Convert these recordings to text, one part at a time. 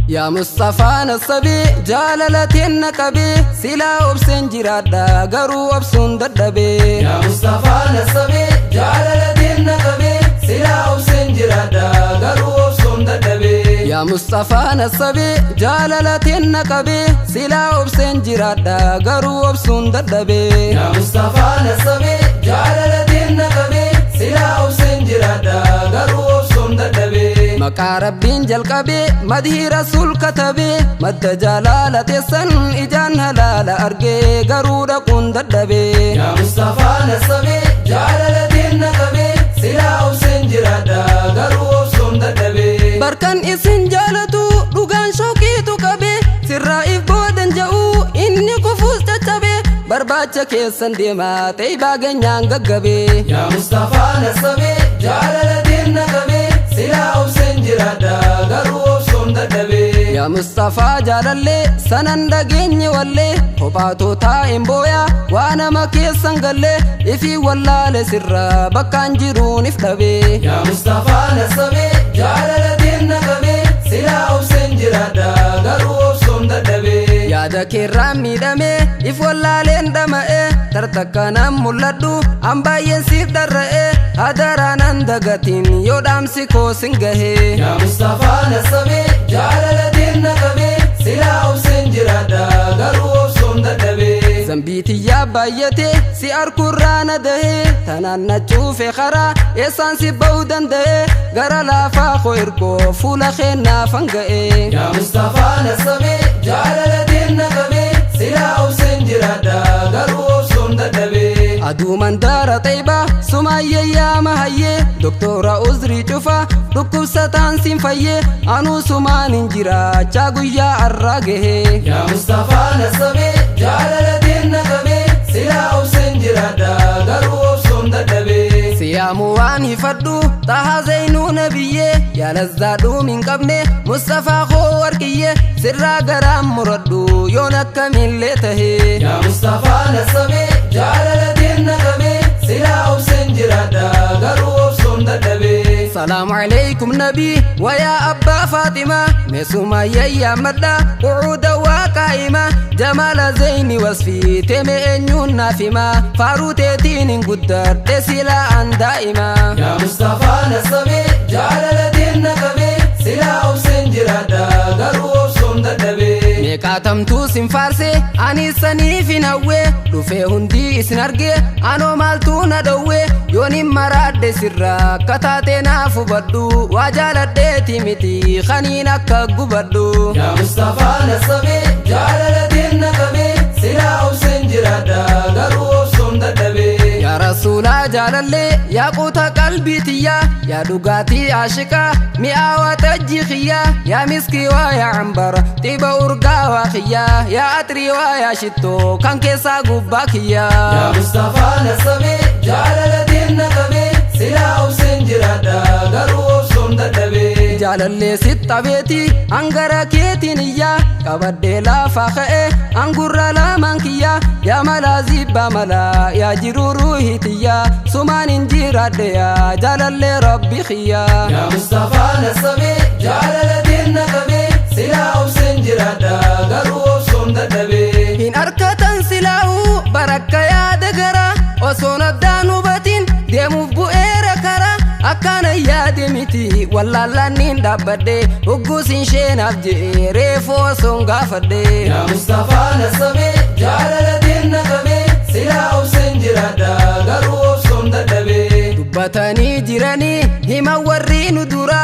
Yaa Mustafaa nasabee jaalala teenna qabee silaa obseen jiraadha garuu obsuun dadhabee. Yaa Mustafaa nasabee jaalala teenna qabee silaa obseen jiraadha garuu obsuun dadhabee. Yaa Mustafaa nasabee jaalala teenna qabee silaa obseen jiraadha garuu obsuun dadhabee. Yaa Mustafaa nasabee jaalala teenna qabee silaa obseen jiraadha garuu obsuun dadhabee. Maqaa Rabbiin jalqabee madhii Rasuul katabee madda jaalala teessan ijaan halaala argee garuu dhaquun dadhabee. Yaa Mustafaa nasabee jaalala teenna qabee silaa obseen jiraadha garuu obsuun dadhabee. Barkan isin jaalatu dhugaan shooqiitu qabee sirraa if boodan ja'uu inni kufuus caccabee barbaacha keessan deemaa ta'ibaa ganyaan gaggabee. Yaa Mustafaa nasabee jaalala teenna qabee silaa obseen jiraadha garuu obsuun dadhabee. Yaa Mustafaa jaalallee sanan dhageenye wallee kophaatoo taa'een booyaa waa nama keessan gallee ifii wallaale sirraa bakkaan jiruun if dhabee. Yaa Mustafaa nasabee jaalala teenna qabee silaa obseen jiraadha garuu obsuun dadhabee. Yaada keerraan miidhamee if wallaaleen dhama'ee tartakkanaan mul'adhu an baay'een siif dharra'ee hadaraanan dagatiin yoo dhaamsi koo sin gahee. Yaa Mustafaa nasabee jaalala teenna qabee silaa obseen jiraadha garuu obsuun dadhabee. Zambiitiyyaa baay'atee si arkurraa na dahee tanaan na cuufe karaa eessaan si ba'uu danda'ee gara laafaa koo ergoo fuula keennaaf hanga'ee. Yaa Mustafaa nasabee jaalala teenna qabee silaa obseen jiraadha garuu obsuun dadhabee. Aduu mandaara xeebaa sumaayyee yaama hayyee doktora uzrii cufa dhukkubsataan siin fayyee anuu sumaan hin jiraachaa guyyaa arraa gahee. Yaa Mustafaa nasabee jaalala teenna qabee silaa obseen jiraadha garuu obsuun dadhabee. Siyaamu waan hifadhu xahaa zeenuu nabiyyee yaalazzaa hin qabne Mustafaa koo warqiyyee sirraa garaan muradhu yoon akkamillee tahee. Yaa Mustafaa nasabee jaalala teenna qabee silaa obseen jiraadha garuu obsuun dadhabee. Salaamu alaykum nabii wayaa abbaa Faaximaa meesuma yayyaammadha qu'uuda waa qaa'ima jamaala zeyni wasfii teeme eenyuun naaf hima faaruu teetiin hin guddadhe silaa an daa'ima. Yaa Mustafaa nasabee jaalala teenna qabee silaa obseen jiraadha garuu obsuun dadhabee. Meeqaatamtuu sin faarse ani saniif hin hawwe dhufee hundi isin arge anoo maaltu na dhowwe yoon hin maraadhe sirraa akka taate naaf hubadhu waa jaaladheeti miti kaniin akka gubadhu. Yaa Mustafaa nasabee jaalala teenna qabee silaa obseen jiraadha garuu obsuun dadhabee. Yaa Rasuulaa jaalallee yaa quuta qalbii tiyyaa yaa dhugaatii aashiqaa mi'aawaa tajjii kiyyaa yaa miskii waa yaa cambara xiba urgaawaa kiyyaa yaa atrii waa yaa shittoo kan keessaa gubbaa kiyyaa. Yaa Mustafaa nasabee jaalala teenna qabee silaa obseen jiraadha garuu obsuun dadhabee. Jaalallee sittabeeti hangara keetiin iyyaa qabadhee laafaa ka'e angurra lamaan kiyyaa yaa malaa zibbaa malaa yaa jiruu ruuhii tiyyaa sumaan hin jiraadhe yaa jaalallee rabbi kiyyaa. Yaa Mustafaa nasabee jaalala teenna qabee silaa obseen jiraadha garuu obsuun dadhabee. Hin arkatan silaa'uu barakka yaada gara osoon addaan hubatiin deemuuf bu'eera karaa akkana yaade miti wallaallaan dhaabbadhe hogguusin sheenaaf je'e reefu osoon gaafadhe. Yaa Mustafaa nasabee jaalala teenna qabee silaa obseen jiraadha garuu obsuun dadhabee. Dubbatanii jiranii hima warri nu dura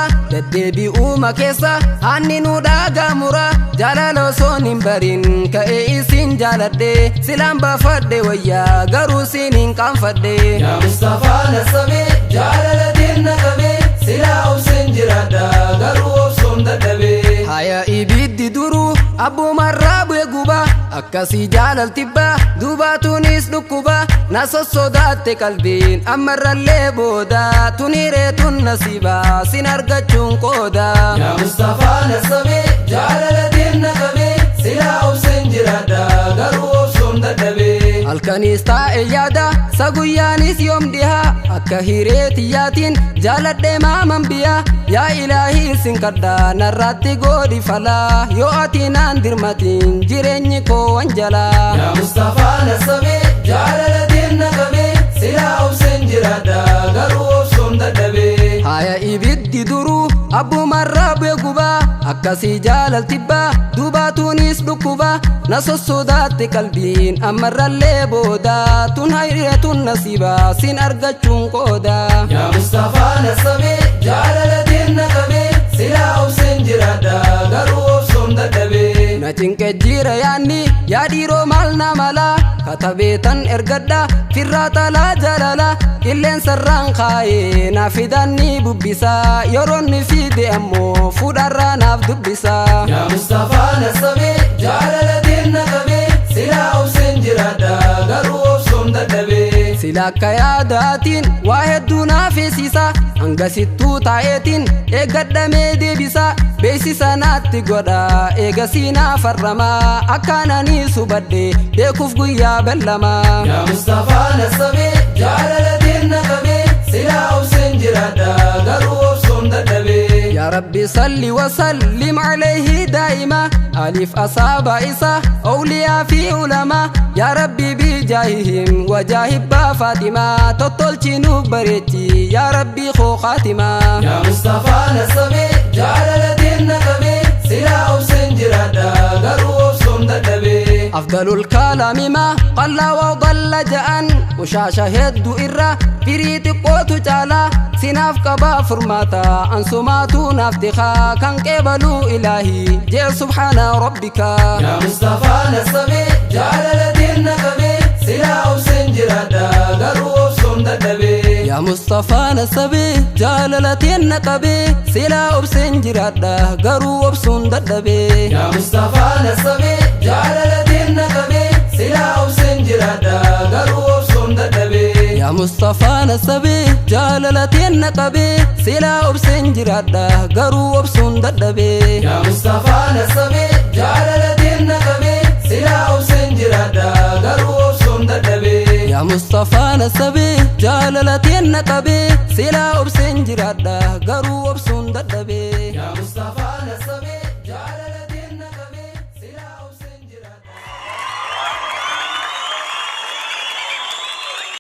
deddeebi'uuma keessa hanni nu dhaagamura jaalala osoon hin barin ka'ee isin jaaladhe silaan baafadhe wayyaa garuu sin hin qaanfadhe. Yaa Mustafaa nasabee jaalala teenna qabee silaa obseen jiraadha garuu obsuun dadhabee. Haya ibiddi duruu abbumarraa bu'e guba akkasii jaalaltibbaa duubaatuunis dhukkuba na sossodaatte qalbiin ammarrallee booda tunireetun nasiibaa sin argachuun qooda. Yaa Mustafaa nasabee jaalala teenna qabee silaa obseen jiraadha garuu obsuun dadhabee. Halkaniis taa'e yaada Saguyyaanis yoom dhihaa akka hiree tiyyaatiin jaaladhee maaman biyyaa. Yaa ilaahii sin kadhaa narraatti godhi falaa, yoo ati naan dirmatiin jireenyi koo wanjalaa. Yaa Mustafaa nasabee, jaalala teenna qabee, silaa obseen jiraadha garuu obsuun dadhabee. Haya ibiddi duruu abbumarraa bu'e gubaa, akkasii jaalaltibbaa duubaatuunis dhukkuba. Na sossodaatti qalbiin ammarrallee booda, tun hayreetun nasiibaa sin argachuun qooda. Yaa Mustafaa nasabee, jaalala teenna qabee, silaa obseen jiraadha garuu obsuun dadhabee. Na cinqe jira yaanni yaa dhiiroo maal na mala, katabeetan ergadha firraa xalaa jaalala. Qilleensarraan kaayee na fidan ni bubbisa, yeroon ni fide ammoo fuudharraa naaf dubbisa. Yaa Mustafaa nasabee, jaalala teenna qabee, silaa obseen jiraadha garuu obsuun dadhabee. Sila akka yaadaatiin waa hedduu naaf feesisa, hangasittuu taa'eetiin eeggadhamee deebisa. Beeksisa naatti godha eegasii naaf harramaa, akkaananii subadhe beekuuf guyyaa bellamaa. Yaa Mustafaa nasabee, jaalala teenna qabee, silaa obseen jiraadha garuu obsuun dadhabee. يا ربي صل وسلم عليه دائما، ألف أصابع إسا أولياء في علماء. يا ربي بجاههم وجاه با فاطمة تطلچي بريتي يا ربي خو خاتمة. Yaa Mustafaa nasabee, jaalala teenna qabee, silaa obseen jiraadha garuu obsuun dadhabee. أفضل الكلام ما قل وضل جأن وشاشة هدو إرى فريت قوت جالا سناف قبا فرماتا أنسماتو نافتخا كان قبلو إلهي جي سبحان ربك. Yaa Mustafaa nasabee, jaalala teenna qabee, silaa obseen jiraadha garuu obsuun dadhabee. يا مصطفى نسبي جاللتين نقبي سلا أبسن جرادا غرو أبسون ددبي. Yaa Mustafaa nasabee, jaalala teenna qabee, silaa obseen jiraadha garuu obsuun dadhabee. يا مصطفى نسبي جاللتين نقبي سلا أبسن جرادا غرو أبسون ددبي. Yaa Mustafaa nasabee, jaalala teenna qabee, silaa obseen jiraadha garuu obsuun dadhabee. يا مصطفى نسبي جاللتين نقبي سلا أبسن جرادا غرو